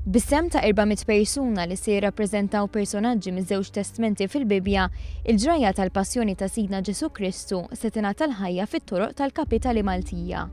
Bis-sehem ta' 400 persuna li se jirrappreżentaw personaġġi miż-żewġ testmenti fil-Bibbja, il-ġrajja tal-Passjoni ta' Sidna Ġesù Kristu se tingħata l-ħajja fit-toroq tal-kapitali Maltija.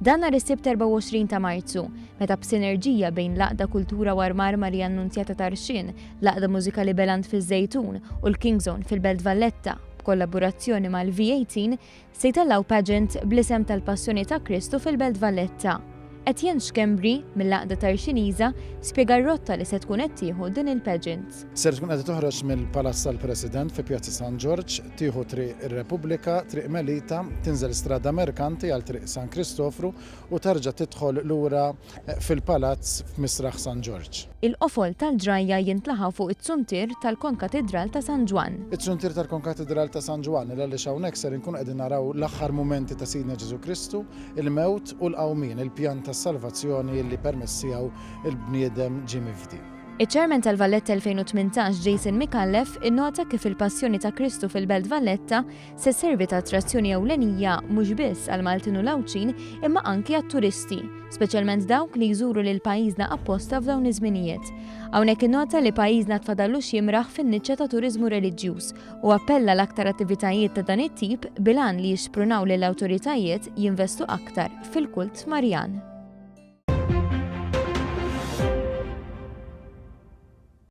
Dan nhar is-Sibt 24 ta' Marzu, meta b'sinerġija bejn l-Għaqda Kultura u Armar Marija Annunzjata Tarxien, l-Għaqda Mużikali Beland fiż-Żejtun u l-King's Own fil-Belt Valletta, b'kollaborazzjoni mal-V18, Se jtellgħu pageant bl-isem tal-Passjoni ta' Kristu fil-Belt Valletta. Etienne Schembri, mill-Għaqda Tarxiniża, spjega r-rotta li se tkun qed tieħu din il-pageant. Ser tkun qed toħroġ mill-Palazz tal-President fi Pjazza San Ġorġ, tieħu Triq ir-Repubblika, Triq Melita, tinżel Strada Merkanti għal Triq San Kristofru u terġa' tidħol lura fil-Palazz f'Misraħ San Ġorġ. Il-qofol tal-ġrajja jintlaħaq fuq iz-zuntier tal-Konkatidral ta' San Ġwann. Iz-zuntier tal-Konkatidral ta' San Ġwann, il għaliex hawnhekk ser inkunu qegħdin naraw l-aħħar mumenti ta' Sidna Ġesù Kristu, il-mewt u l-qawmien, il-pjan tas-salvazzjoni li permezz tiegħu l-bniedem ġie mifdi. Iċ-Chairman tal-Valletta 2018 Jason Micallef innota kif il-Passjoni ta' Kristu fil-Belt Valletta se sservi ta' attrazzjoni ewlenija mhux biss għall-Maltin u l-Għawdxin imma anki għat-turisti, speċjalment dawk li jżuru lil pajjiżna apposta f'dawn iż-żminijiet. Hawnhekk innota li pajjiżna tfadallu x'jimraħ fin-niċċa ta' turiżmu reliġjuż u appella għal aktar attivitajiet ta' dan it-tip bil-għan li jixprunaw lill-awtoritajiet jinvestu aktar fil-kult Marjan.